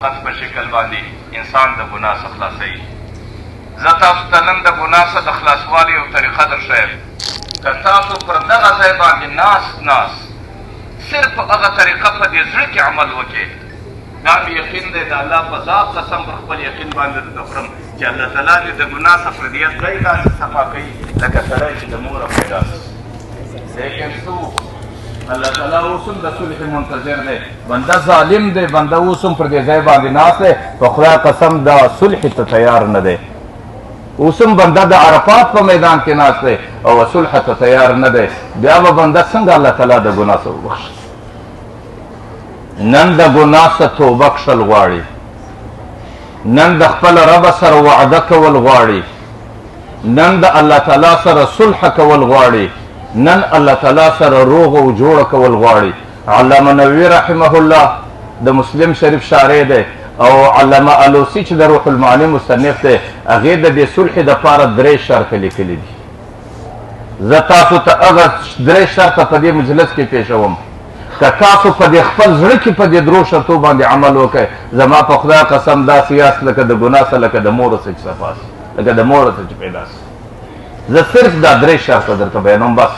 خط په شکل باندې انسان د ګناه څخه خلاصوي. زه تاسو ته نن د ګناه څخه د خلاصوالي یو طریقه درښیم. که تاسو پر دغه ځای باندې ناست ناست صرف په هغه طریقه په دې زړه کې عمل وکړئ، دا مې یقین دی، د الله په ذات قسم پر خپل یقین باندې درته خورم چې الله تعالی دې د ګناه څخه پر دې ځای داسې صفا کوي لکه سړی چې د موره پیدا شي. لیکن څه وکړو؟ الله تعالی اوس هم د صلح منتظر دی. بنده ظالم دی، بنده اوس هم پر دې ځای باندې ناست دی، په خدای قسم دا صلح ته تیار نه دی. اوس هم بنده د عرفات په میدان کې ناست دی او صلح ته تیار نه دی. بیا به بنده څنګه الله تعالی د ګناه څخه وبخښي؟ نن د ګناه څخه توبه کښل غواړي، نن د خپل رب سره وعده کول غواړي، نن د الله تعالی سره صلح کول غواړي، نن الله تعالی سره روغ او جوړ کول غواړي. علامه نووي رحمه الله د مسلم شریف شارح دی او علامه الوسی چې د روح المعانی مصنف دی، هغې د دې صلح دپاره درې شرط لیکلي دي. زه تاسو ته هغه درې شرطه په دې مجلس کې پېښوم. که تاسو په دې خپل زړه کې په دې درو شرطو باندې عمل وکړئ، زما په خدای قسم داسې یاست لکه د ګناه څخه لکه د مور څخه چې صفا سي، لکه د مور څخه چې پیدا سي. زه صرف دا درې شرطه درته بیانوم بس.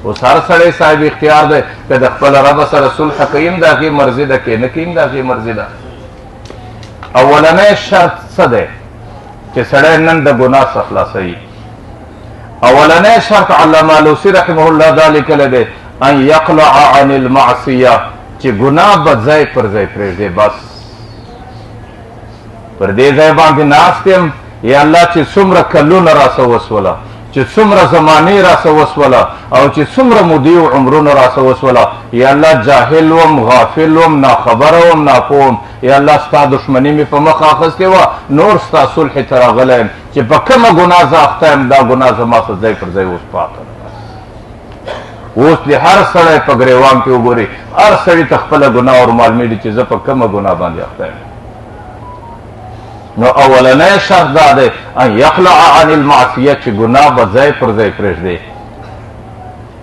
اوس هر سړی صاحب اختیار دی، که د خپل رب سره صلح کوي هم د هغې مرضي ده، که نه کوي هم د هغې مرضي ده. اولنی شرط څه دی چې سړی نن د ګناه څخه خلاصوي؟ اولنی شرط علامه الوسی رحمه الله دا لیکلی دی، ان یقلع عن المعصیه، چې ګناه به ځای پر ځای پرېږدې. بس پر دې ځای باندې ناست یم، یا الله چې څومره کلونه راسه وسوله، چې څومره زمانې راسه وسوله، او چې څومره مودې او عمرونه راسه وسوله، یا الله جاهل وم، غافل وم، ناخبره وم، ناپوه وم، یا الله ستا دښمني مې په مخه اخیستې وه، نور ستا صلحې ته راغلی یم، چې په کومه ګناه زه اخته یم دا ګناه زما څه ځای پر ځای اوس پاته ده. بس اوس دې هر سړی په ګریوان کې وګوري، هر سړي ته خپله ګناه ور معلومېږي چې زه په کومه ګناه باندې اخته یم. نو اولنی شرط دا دی ان یقلع عن المعصیه، چې ګناه به ځای پر ځای پرېږدې.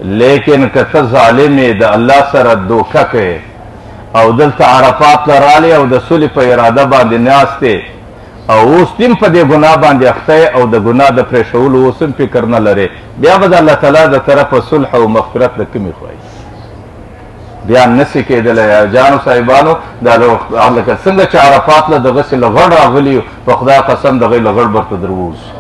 لیکن که ته ظالم یې، د الله سره دوکه کوې او دلته عرفات له رالې او د سولې په اراده باندې ناست یې او اوس دیم په دې ګناه باندې اخته یې او د ګناه د پرېښولو اوس هم فکر نه لرې، بیا به د الله تعالی د طرفه صلح او مغفرت د کومې خوا بیا نسی کېدلی. جانو صاحبانو، دا لکه څنګه چې عرفات له دغسې لغړ راغلي یو، په خدای قسم دغې لغړ برته در ووځو.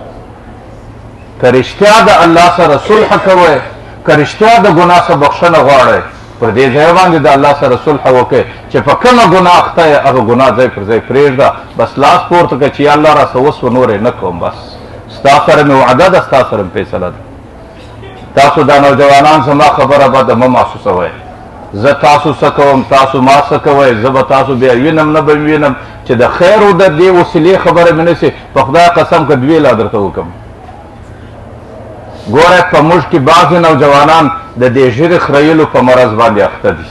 که رښتیا د الله سره صلح کوئ، که رښتیا د ګناه څخه بخښنه غواړئ، پر دې ځای باندې د الله سره صلح وکړئ چې په کومه ګناه اخته یې هغه ګناه ځای پر ځای پرېږده، بس لاس پورته کړه چې یا الله راسه وسوه، نور یې نه کوم، بس ستا سره مې وعده ده، ستا سره مې فیصله ده. تاسو دا نوجوانان زما خبره بده مه محسوسوئ، زه تاسو څه کوم، تاسو ما څه کوئ، زه به تاسو بیا وینم نه به وینم، چې د خیر او د دې وسیلې خبره مې نه سي، په خدای قسم که دوې لا درته وکړم. ګوره په موږ کې بعضې نوجوانان د دې ږیرې خریلو په مرض باندې اخته دي،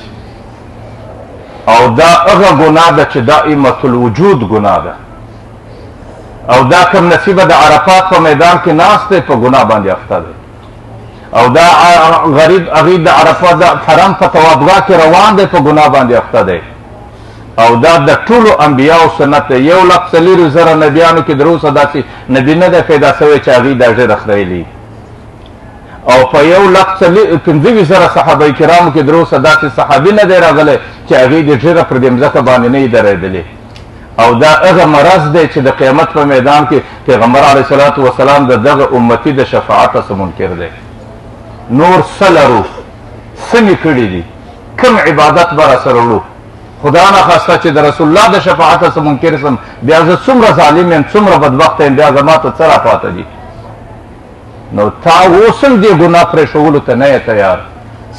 او دا هغه ګناه ده چې دائمة الوجود ګناه ده، او دا کم نصیبه د عرفات په میدان کې ناست دی په ګناه باندې اخته دی، او دا غریب هغوی د عرفات د حرم په توابګاه کې روان دی په ګناه باندې اخته دی، او دا د ټولو انبیاو سنت دی. 1,04,000 نبیانو کې تر اوسه داسې نبي نه دی پیدا شوی چې هغوی دا ږیره خریلي، او په 1,25,000 صحابه کرامو کې تر اوسه داسې صحابي نه دی راغلی چې هغوی د ږیره پر دې مځکه باندې نه یي درېدلې. او دا هغه مرض دی چې د قیامت په میدان کې پیغمبر علیه الصلاة والسلام د دغه امتي د شفاعت څخه منکر دی. نور څه لرو، څه مې کړي دي، کوم عبادت به راسره وړو؟ خدا نخواسته چې د رسول الله د شفاعت څخه منکر سم، بیا زه څومره ظالم یم، څومره بدبخته یم، بیا زما ته څه راپاته دي؟ نو تا اوس هم دې ګناه پرېښولو ته نه یې تیار.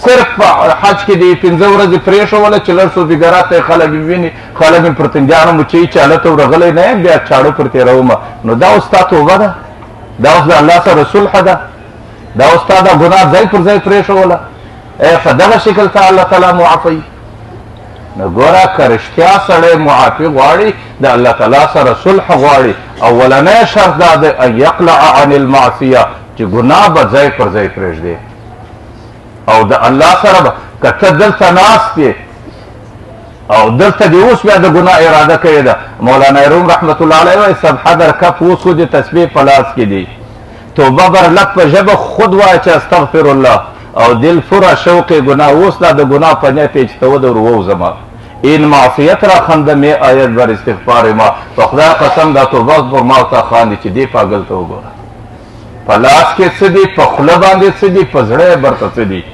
صرف په حج کې دې 5 ورځې پرېښوله چې لږ صوفیګرات ته یې خلک وویني، خلک مې پر تندیانو مچوي چې هلته ورغلی نه یم، بیا چاړه پر تېرومه. نو دا اوس ستا توبه ده، دا اوس د الله سره صلح ده، دا اوس تا دا ګناه ځای پر ځای پرېښوله، په دغه شکل ته الله تعالی معافوي. نو ګوره که رښتیا سړی معافي غواړي، د الله تعالی سره صلح غواړي، اولنی شرط دا دی ان یقلع عن المعصیه، چې ګناه به ځای پر ځای پرېږدې، او د الله سره به که ته دلته ناست یې او دلته دې اوس بیا د ګناه اراده کړې ده. مولانا روم رحمت الله علیه وایي سبحه در کف اوس خو دې تسبیح په لاس کې دي، توبه بر لب په ژبه خود وایه چې استغفر الله، او دل پوره شوق ګناه اوس لا د ګناه په نیت یې چې ته ودور ووځمه، این معصیت را خنده می آید بر استغفار ما. په خدای قسم دا توبه پر ما تا خاندي چې دې پاګل ته وګوره، په لاس کې څه دي، په خوله باندې څه دي، په زړه یې برته څه دي.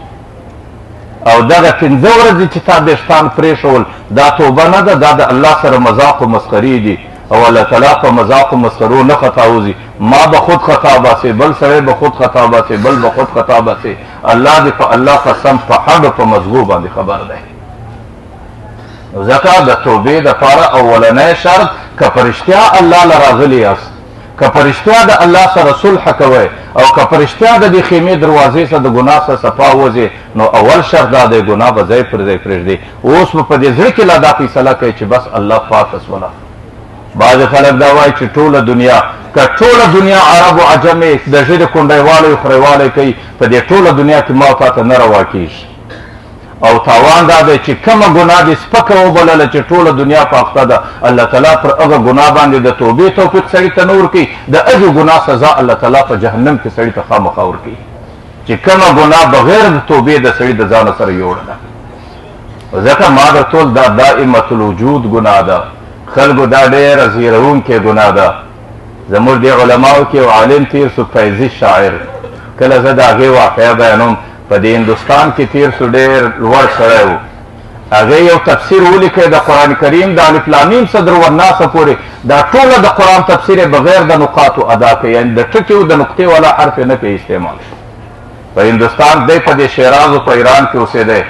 او دغه 5 ورځې چې تا ویښتان پرېښول دا توبه نه ده، دا د الله سره مذاق و مسخرې دي، او الله تعالی په مذاق و مسخرو نه خطا وځي. ما به خود خطا باسي، بل سړی به خود خطا باسي، بل به خود خطا باسي. الله دې په الله قسم په هډو په مزغو باندې خبر دی. ځکه د توبې دپاره اولنی شرط که په رښتیا الله له راغلي یاست، که په رښتیا د الله سره صلح کوئ، او که په رښتیا د دې خیمې دروازې څخه د ګناه څخه صفا وځې، نو اول شرط دا دی ګناه به ځای پر ځای پرېږدئ. اوس به په دې زړه کې لا دا فیصله کوي چې بس الله پاکه سوله. بعضې خلک دا وایي چې ټوله دنیا، که ټوله دنیا عرب و عجم یې د ږیرې کونډیوالی خریوالی کوي، په دې ټوله دنیا کې ما او تا ته نه روا کېږي. او تاوان دا دی چې کومه ګناه دې سپکه وبلله چې ټوله دنیا په اخته ده، الله تعالی پر هغه ګناه باندې د توبې توفیق سړي ته نه ورکوي، د هغې ګناه سزا الله تعالی په جهنم کې سړي ته خامخا ورکوي چې کومه ګناه بغیر د توبې د سړي د ځانه سره یوړه ده. ځکه ما درته وویل دا دائمة الوجود ګناه ده، خلکو دا ډېره زیروونکې ګناه ده. زموږ دې علماو کې یو عالم تېر سو، فیضي شاعر، کله زه د هغې واقعه بیانوم. په دې هندوستان کې تېر سو، ډېر لوړ سړی و. هغې یو تفسیر ولیکی د قرآن کریم د الف لام میم څخه در والناسه پورې، دا ټوله د قرآن تفسیر یې بغیر د نقاطو ادا کوي، یعنې د ټکي او د نقطې والا حرف یې نه کوي استعمال. په هندوستان دی په دې شیراز او په ایران کې اوسېدی.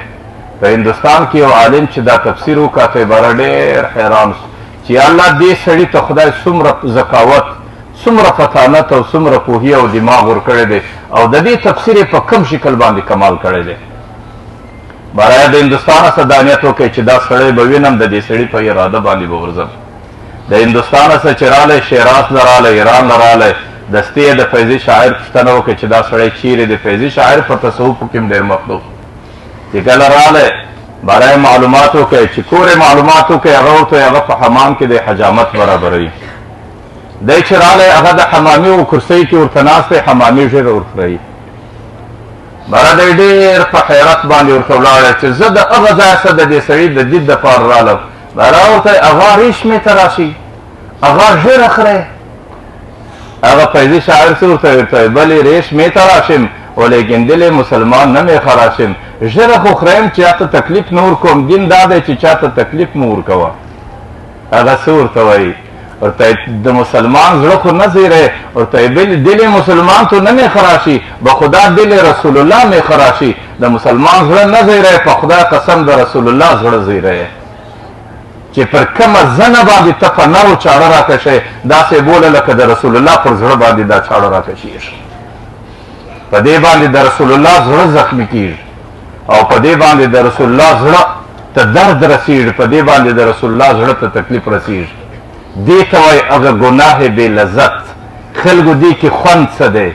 په هندوستان کې یو عالم چې دا تفسیر وکاته، عباره ډېر حیران سو چې یا الله دې سړي ته خدای څومره ذکاوت، څومره فطانت او څومره پوهي او دماغ ورکړی دی، او د دې تفسیر یې په کم شکل باندې کمال کړی دی. برای د هندوستان څخه دا نیت وکړئ چې دا سړی به وینم، د دې سړي په اراده باندې به ورځم. د هندوستان څخه چې راغلی، شیراز له راغلی، ایران له راغلی، دستي یې د فیضي شاعر پوښتنه وکړه چې دا سړی چیرې دی. فیضي شاعر په تصوف کې هم ډېر مخلوق چې کله راغلی، برای معلومات وکړئ چې کور یې معلومات وکړئ، هغه ورته هغه په حمام کې د حجامت برابروي. دی چې راغلی هغه د حمامي او کرسۍ کې ورته ناست دی، حمامي ږیره ورخرایي. بره دی ډېر په حیرت باندې ورته ولاړی چې زه د هغه ځای څخه د دې سړي د دید دپاره رالم. بره ورته هغه ریش مې ته راشي، هغه ږیره خرئ. هغه فیضي شاعر څه ورته ورته بلې ریش مې ته راشم، ولیکن دلې مسلمان نه مې خراشم، ږیره خو خریم چې چاته تکلیف نه ورکوم، دین دا دی چې چاته تکلیف مه ورکوه. هغه څه ورته وایي؟ ورته د مسلمان زړه خو نه زیری، ورته دل مسلمان ته نه مې خراشي، به خدا دل رسول الله مې خراشي. د مسلمان زړه نه زیری، په خدای قسم د رسول الله زړه زیری چې پر کومه زنه باندې ته په نرو چاړه راکشې، داسې بوله لکه د رسول الله پر زړه باندې دا چاړه راکشېږي. په دې باندې د رسول الله زړه زخمي کېږي، او په دې باندې د رسول الله زړه ته درد رسېږي، په دې باندې د رسول الله زړه ته تکلیف رسېږي. دې ته وایي هغه ګناه بې لذت. خلکو دې کې خوند څه دی،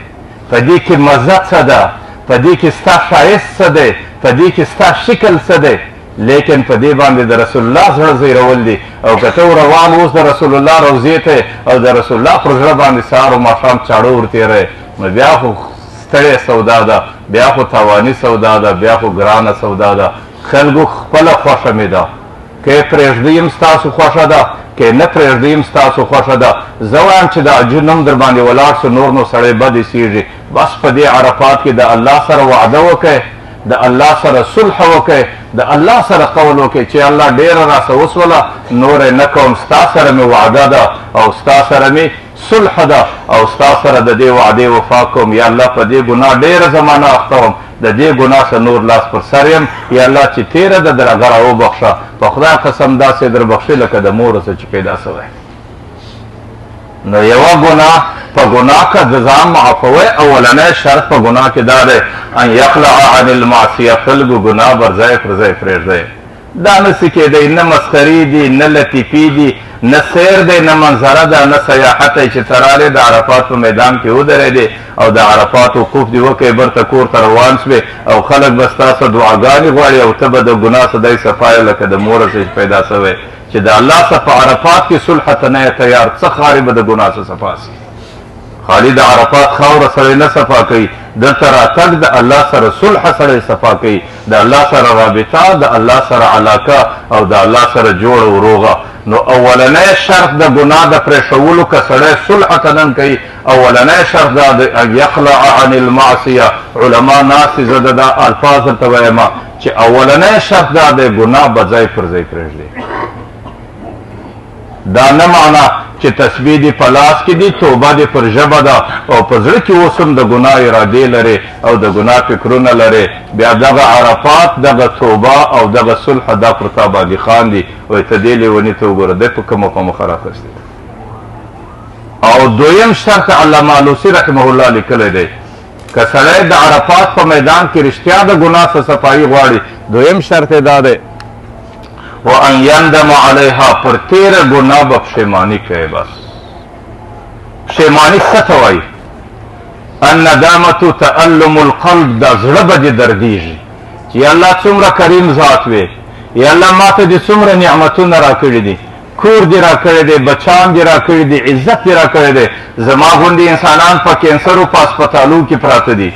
په دې کې مزه څه ده، په دې کې ستا ښایست څه دی، په دې کې ستا شکل څه دی، لیکن په دې باندې د رسول الله زړه زیرول دي. او که ته روان اوس د رسول الله روضې ته او د رسول الله پر زړه باندې سهار او ماښام چاړه ورتېری، نو بیا خو ستړې سودا ده، بیا خو تاواني سودا ده، بیا خو ګرانه سودا ده. خلکو خپله خوښه مې ده، که پرېږدئ هم ستاسو خوښه ده، که نه پرېږدئ هم ستاسو خوښه ده. زه وایم چې د حاجي نوم در باندې ولاړ سو، نور نو سړی بد ایسېږي. بس په دې عرفات کې د الله سره وعده وکړئ، د الله سره صلح وکړئ، د الله سره قول وکړئ چې الله ډېره راسه وسوله، نور یې نه کوم، ستا سره مې وعده ده او ستا سره مې صلح ده او ستا سره د دې وعدې وفا کوم. یا الله په دې ګناه ډېره زمانه اخته وم، د دې ګناه څخه نور لاس پر سر یم، یا الله چې تېره ده درغه راوبخښه. په خدای قسم داسې دربخښي لکه د مور څخه چې پیدا سوی. نو یوه ګناه په ګناه که د ځان معافوی، اولنی شرط په ګناه کې دا دی ان یقلع عن المعصیه، خلکو ګناه بر ځای پر ځای پرېږدی. دا نه څه کېدی، نه مسخرې دي، نه لطیفې دي، نه سیر دی، نه منظره ده، نه سیاحت دی چې ته راغلې د عرفات په میدان کې ودرېدې او د عرفات وقوف دې وکړې، بیرته کور ته روان شوې او خلک به ستا څخه دعاګانې غواړي او ته به د ګناه څخه داسې صفا یې لکه د موره څخه چې پیدا شوی، چې د الله څخه په عرفات کې صلح ته نه یې تیار، څه خارې به د ګناه څخه صفا سي؟ خالي د عرفات خاوره سړی نه صفا کوي، دلته راتګ د الله سره صلح سړی صفا کوي، د الله سره رابطه، د الله سره علاقه او د الله سره جوړه او روغه. نو اولنی شرط د ګناه د پرېښولو که سړی صلح ته نن کوي، اولنی شرط دا دی ان یقلع عن المعصیه. علما ناست دي، زه د دا الفاظ درته وایم چې اولنی شرط دا دی ګناه به ځای پر ځای پرېږدي. دا نه معنا چې تسبیح دې په لاس کې دي، توبه دې پر ژبه ده او په زړه کې اوس هم د ګناه ارادې لرې او د ګناه فکرونه لرې، بیا دغه عرفات، دغه توبه او دغه صلح دا پر تا باندې خاندي. وایي ته دې لیوني ته وګوره، دی په کومه په مخه راخیستې. او دویم شرط علامه علوسي رحمه الله لیکلی دی، که سړی د عرفات په میدان کې رښتیا د ګناه څخه صفایي غواړي، دویم شرط یې دا دی وان يندم عليها، پر تیره ګناه به پښیماني کوي. بس پښیماني څه ته وایي؟ الندامة تألم القلب، دا زړه به دې دردېږي چې یا الله څومره کریم ذات وې، یا الله ماته دې څومره نعمتونه راکړي دي، کور دې راکړی دی، بچان دې راکړي دي، عزت دې راکړی دی، زما غوندې انسانان په کینسرو په هسپتالو کې پراته دي،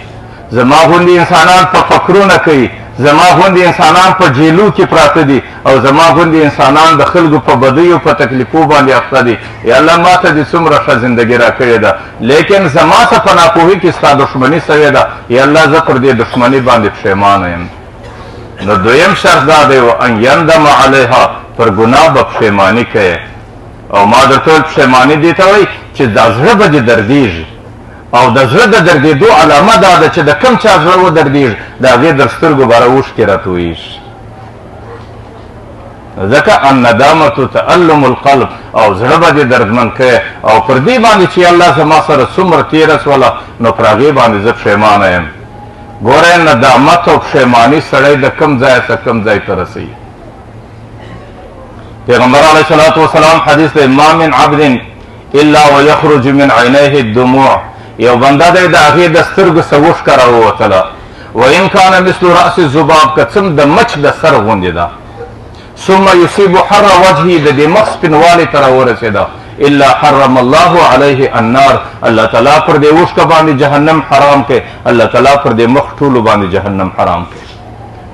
زما غوندې انسانان په فکرونه کوي، زما غوندې انسانان په جیلو کې پراته دي او زما غوندې انسانان د خلکو په بدیو په تکلیفو باندې اخته دي، یا الله ماته دې څومره ښه زندګي راکړې ده، لیکن زما څخه په ناپوهي کې ستا دښمني سوې ده، یا الله زه پر دې دښمني باندې پښیمانه یم. نو دویم شرط دا دی وان یندم علیها، پر ګناه به پښیماني کوې. او ما درته وویل پښیماني دې ته وایي چې دا زړه به دې دردېږي، او د زړه د دردېدو علامه دا ده چې د کم چا زړه ودردېږي د هغې در سترګو باره اوښکې راتویېږي، ځکه الندامة تألم القلب، او زړه به دې دردمن کوي. او پر دې باندې چې الله زما سره څومره تېره سوله نو پر هغې باندې زه پښیمانه یم. ګوره ندامت او پښیماني سړی د کم ځایه څخه کم ځای ته رسوي. پیغمبر علیه الصلاة والسلام حدیث دی، ما من عبد الا ویخرج من عینیه الدموع، یو بنده دی د هغې د سترګو څخه اوښکه راووتله، وان کان مثل رأس الذباب، که څه د مچ د سر غوندې ده، ثم یصیب حر وجهه، د دې مخ سپینوالي ته راورسېده، الا حرم الله علیه النار، الله تعالی پر دې اوښکه باندې جهنم حرام کړي، الله تعالی پر دې مخ ټولو باندې جهنم حرام کړي.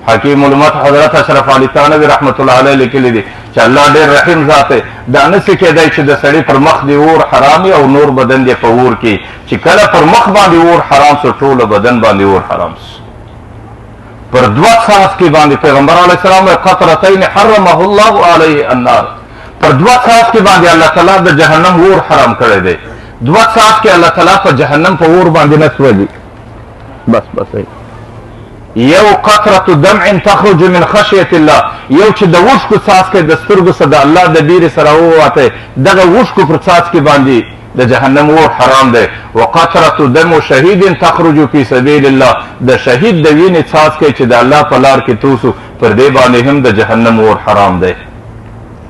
حکیم الامت حضرت اشرف علي تانوي رحمت الله علیه لیکلي دي چې الله ډېر رحیم ذات دی، دا نه څه کېدای چې د سړي پر مخ دې اور حرام او نور بدن دې په اور کې، چې کله پر مخ باندې اور حرام سو ټوله بدن باندې اور حرام سو. پر دوه څاڅکي باندې پیغمبر علیه السلام وایي قطرتین حرمه الله علیه النار، پر دوه څاڅکي باندې الله تعالی د جهنم اور حرام کړی دی. دوه څاڅکي الله تعالی په جهنم په اور باندې نه سوځي، بس بس. یو قطرة دمع تخرج من خشیة الله، یو چې د اوښکو څاڅکی د سترګو څخه د الله د بیرې سره ووتی، دغه اوښکو پر څاڅکي باندې د جهنم اور حرام دی. وقطرة دم شهید تخرج فی سبیل الله، د شهید د وینې څاڅکی چې د الله په لار کې توسو پر دې باندې هم د جهنم اور حرام دی.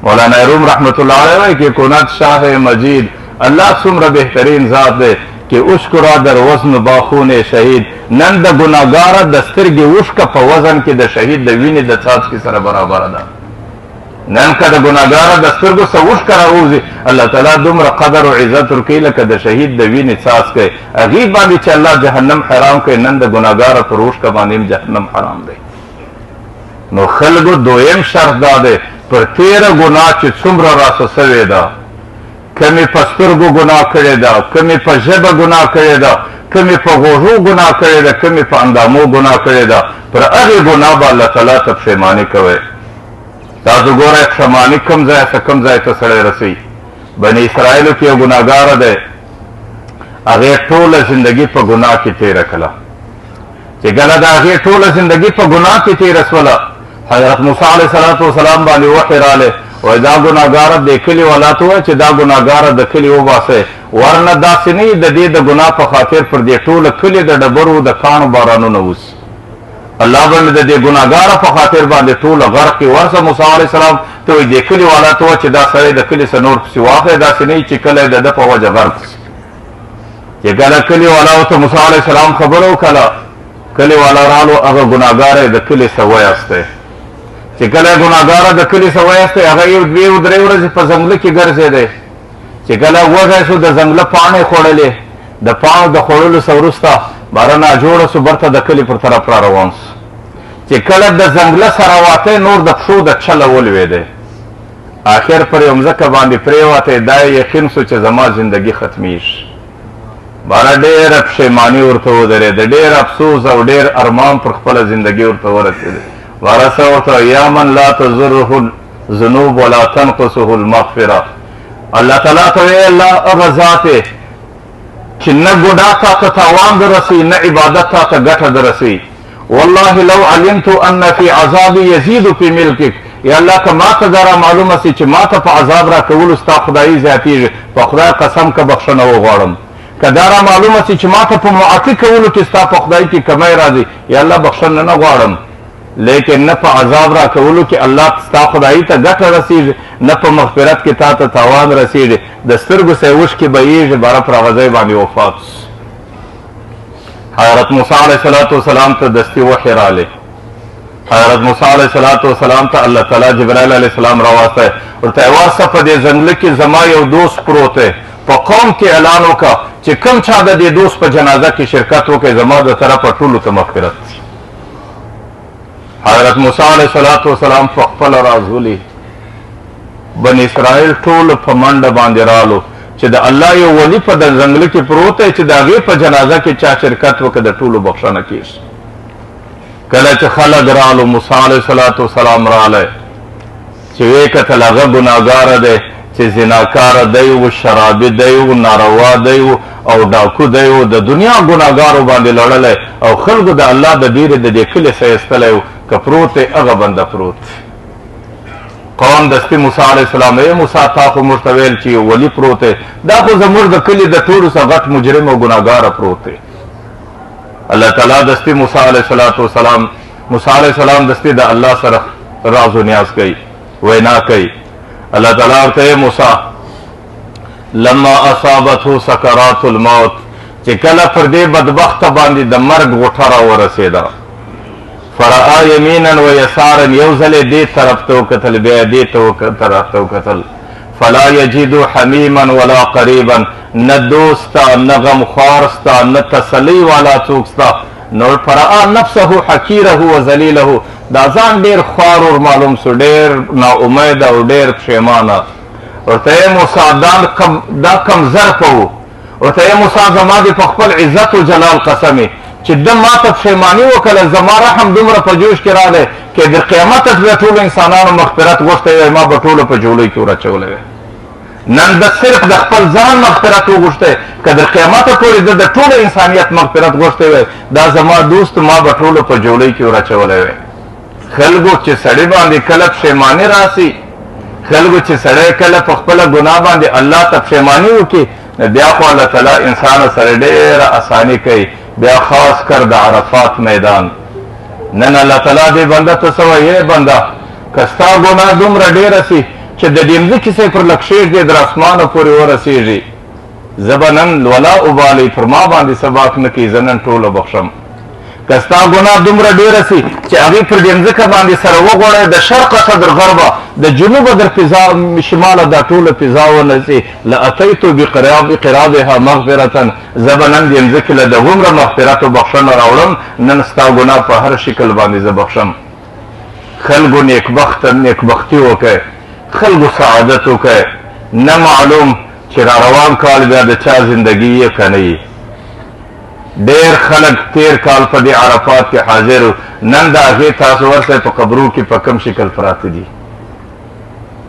مولانا روم رحمت الله علیه وایي چې کند شاه مجید، الله څومره بهترین ذات دی چې اوښکو در وزن باخون شهید، نن د ګناهګاره د سترګې اوښکه په وزن کې د شهید د وینې د څاڅکي سره برابره ده. نن که د ګناهګاره د سترګو څخه اوښکه راووځي، الله تعالی دومره قدر او عزت ورکوي لکه د شهید د وینې څاڅکی، هغې باندې چې الله جهنم حرام کوي، نن د ګناهګاره پر اوښکه باندې هم جهنم حرام دی. نو خلکو دویم شرط دا دی پر تېره ګناه چې څومره راسه سوې ده، که مې په سترګو ګناه کړې ده، که مې په ژبه ګناه کړې ده، که مې په غوږو ګناه کړې ده، که مې په اندامو ګناه کړې ده، پر هغې ګناه به الله تعالی ته پښیماني کوئ. تاسو ګورئ پښیماني کوم ځای څخه کوم ځای ته سړی رسوي. بني اسرائیلو کې یو ګناهګاره دی، هغې ټوله زندګي په ګناه کې تېره کړه. چې کله د هغې ټوله زندګي په ګناه کې تېره سوله، حضرت موسی علیه الصلاة والسلام باندې وحی راغلی، وایي دا ګناهګاره د کلي والا ته ووایه چې دا ګناهګاره د کلي وباسئ، ورنه داسې نه وي د دې د ګناه په خاطر پر دې ټوله کلي د ډبرو د کاڼو بارانونه وسي. الله به مې د دې ګناهګاره په خاطر باندې ټوله غرق کړي. ورسه موسی علیه السلام ته وایي دې کلي والا ته وایه چې دا سړی د کلي څه نور پسې واخلې، داسې نه وي چې کلی د ده په وجه غرق شي. چې کله کلي والا ته موسی علیه السلام خبره وکړه، کلي والا رالو، هغه ګناهګاره یې د کلي څه وایستی. چې کله ګناهګاره د کلي څه وایستی، هغه یو دوې او درې ورځې په ځنګله کې ګرځېدی. چې کله وږی شو د ځنګله پاڼې خوړلې، د پاڼو د خوړلو څخه وروسته باره ناجوړه شو، بیرته د کلي پر طرف را روان شو. چې کله د ځنګله سره واتی، نور د پښو د چله ولوېدی، آخر پر یو مځکه باندې پرېوتی. دا یې یقین شو چې زما زندګي ختمیږي. باره ډېره پښیماني ورته ودرېده، ډېر افسوس او ډېر ارمان پر خپله زندګي ورته ورسېده. باره څه ورته یا من لا تضره الذنوب ولا تنقصه المغفره. الله تعالی ته ویل الله هغه ذات دی چې نه ګناه تا ته تاوان درسوي، نه عبادت تا ته ګټه درسوي. والله لو علمت ان فی عذابي یزید فی ملکک، یا الله که ما ته دا را معلومه سي چې ما ته په عذاب را کولو ستا خدایي زیاتېږي، په خدای قسم که بخښنه وغواړم. که دا را معلومه سي چې ما ته په معافي کولو کې ستا په خدای کې کمی راځي، یا الله بخښنه نه غواړم. لیکن نه په عذاب را کولو کې الله ستا خدایي ته ګټه رسېږي، نه په مغفرت کې تا ته تاوان رسېږي. د سترګو څخه یې اوښکې بهیږي، باره پر هغه ځای باندې وفات شو. حضرت موسی علیه الصلاة والسلام ته دستي وحي راغلی. حضرت موسی علیه الصلاة والسلام ته الله تعالی جبرائیل علیه السلام راوستی، ورته یې ورسه په دې ځنګله کې زما یو دوست پروت دی، په قوم کې اعلان وکړه چې کوم چا د دې دوست په جنازه کې شرکت وکړي، زما د طرفه ټولو ته مغفرت. حضرت موسی علیه الصلاة والسلام په خپله راځولي، بني اسرائیل ټول په منډه باندې رالو چې د الله یو ولي په د ځنګله کې پروت دی چې د هغې په جنازه کې چا شرکت وکړ، د ټولو بخښنه کېږي. کله چې خلک رالو، موسی علیه الصلاة والسلام راغلی، چې ویې کتل هغه ګناهګاره دی چې زناکاره دی و، شرابي دی و، ناروا دی و او ډاکو دی و، د دنیا ګناهګارو باندې لړلی او خلکو د الله د بیرې د دې کلي څخه ایستلی و، که پروت دی هغه بنده پروت دی. قوم دستي موسی علیه السلام، ای موسی تا خو موږ ته ویل چې یو ولي پروت دی، دا خو زموږ د کلي د ټولو څخه غټ مجرم او ګناهګاره پروت دی. الله تعالی دستي موسی علیه الصلاة والسلام، موسی علیه السلام دستي د الله سره راز و نیاز کوي، وینا کوي. الله تعالی ورته ای موسی لما اصابته سکرات الموت، چې کله پر دې بدبخته باندې د مرګ غوټه راورسېده، فرآ یمینا و یسارا، یو ځل یې دې طرف ته وکتل، بیا یې دې طرف ته وکتل، فلا یجد حمیما ولا قریبا، نه دوست سته، نه غمخوار سته، نه تسلی والا څوک سته. نو فرآ نفسه حقیره و ذلیله، دا ځان ډېر خوار ور معلوم سو، ډېر ناامیده او ډېر پښیمانه. ورته یې موسی دا کم ظرفه و، ورته یې موسی زما دې په خپل عزت و جلال قسمې چې ده ما ته پښیماني وکړه، زما رحم دومره په جوش کې راغی که د قیامته د ټولو انسانانو مغفرت غوښتی وای، ما به ټولو په جولۍ کې ور اچولی وای. نن ده صرف د خپل ځان مغفرت وغوښتی، که د قیامته پورې ده د ټولو انسانیت مغفرت غوښتی وای، دا زما دوست ما به ټولو په جولۍ کې ور اچولی وای. خلکو چې سړي باندې کله پښیماني راسي، خلکو چې سړی کله په خپله ګناه باندې الله ته پښیماني وکړي، بیا خو الله تعالی انسان سره ډېره اساني کوي، بیا خاص کر د عرفات میدان. نن الله تعالی دې بنده ته څه وایي؟ ای بنده، که ستا ګناه دومره ډېره سي چې د دې مځکې څخه پر لږ کښېږدې در اسمانه پورې ورسېږي، زه به نن ولا ابالي، پر ما باندې څه باک نه کوي، زه نن ټوله بخښم. که ستا ګناه دومره ډېره سي چې هغې پر دې مځکه باندې سره وغوړی، د شرقه څخه در غربه، د جنوبه در فضا شماله دا ټوله فضا ونسي، لاتیت بقرابها مغفرة، زه به نن دې مځکې له دغومره مغفرت او بخښنه راوړم، نن ستا ګناه په هر شکل باندې زه بخښم. خلکو نیکبخته نیکبختي وکړئ، خلکو سعادت وکړئ. نه معلوم چې را روان کال بیا د چا زندګي یې که نه یي. ډېر خلک تیر کال په دې عرفات کې حاضر، نن د هغې تاسو ورسئ په قبرو کې په کم شکل پراته دي.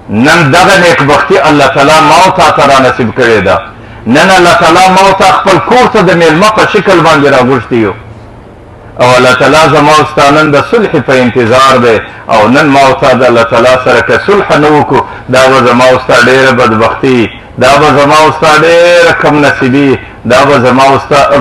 نن دغه نیکبختي الله تعالی ما او تا ته را نصیب کړې ده. نن الله تعالی ما او تا خپل کور ته د میلمه په شکل باندې راغوښتي یو، او الله تعالی زما او ستا نن د صلح په انتظار دی. او نن ما او تا د الله تعالی سره که صلح نه وکړو، دا به زما او ستا ډېره بدبختي، دا به زما او ستا ډېره کم نصیبي، دا به زما او ستا